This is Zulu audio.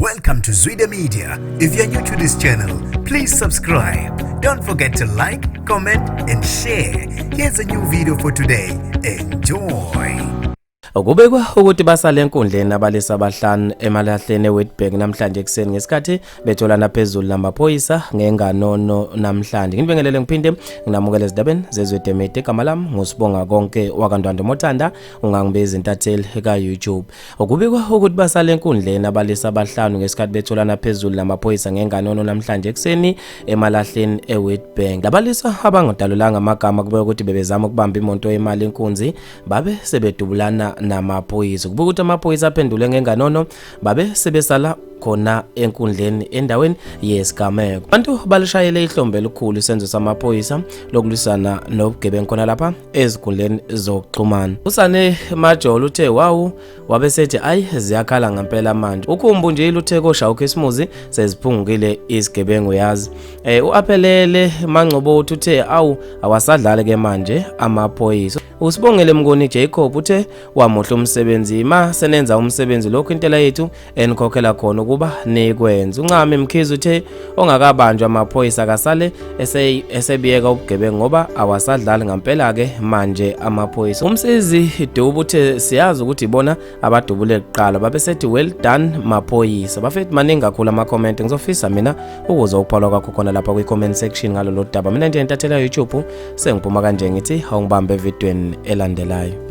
Welcome to Zwida Media. If you're new to this channel, please subscribe. Don't forget to like, comment, and share. Here's a new video for today. Enjoy. Kubekwa ukuthi basale enkundleni abalisa abahlanu emalahleni eWitbank namhlanje ekuseni ngesikhathi betholana phezulu namaphoyisa ngenganono namhlanje. Nginibingelele ngiphinde nginamukele ezindabeni zezwe media. Igama lami nguSibonga Konke wakaNtwando Mothanda, ungangibiza intatheli ka-YouTube. Kubikwa ukuthi basale enkundleni abalisa abahlanu ngesikhathi betholana phezulu namaphoyisa ngenganono namhlanje ekuseni emalahleni eWitbank. Labalisa abangadalulanga amagama kubekwa ukuthi bebezama ukubamba imoto yemali inkunzi babe sebedubulana namaphoyisa. Kubikwa ukuthi amaphoyisa aphendule ngenganono babe sebesala khona enkundleni endaweni yesigameko. Abantu balishayele ihlombe elikhulu isenzo samaphoyisa lokulwisana nobugebengu khona lapha ezinkundleni zokuxhumana. Usane Majolo uthe wawu, wabe sethi ayi, ziyakhala ngempela manje. Ukhumbu nje luthe kosha ukhisimuzi seziphungukile izigebengu yazi. UAphelele Mangcobo uthe awu, awasadlali ke manje amaphoyisa. Usibongele Mnguni Jacob uthe wamuhle umsebenzi, ma senenza umsebenzi lokhu intela yethu enikhokhela khona ukuba nikwenze. Uncami Mkhize uthe ongakabanjwa amaphoyisa akasale esebiyeka ubugebengu ngoba awasadlali ngempela ke manje amaphoyisa. Umsizi Dubu uthe siyazi ukuthi ibona abadubule kuqala, babesethi well done maphoyisa. Bafethu, maningi kakhulu ama-comment, ngizofisa mina ukuze ukuphalwa kwakho khona lapha kwi-comment section ngalolu daba. Mina nje intatheli ya YouTube sengiphuma kanje, ngithi awungibambe evidweni elandelayo.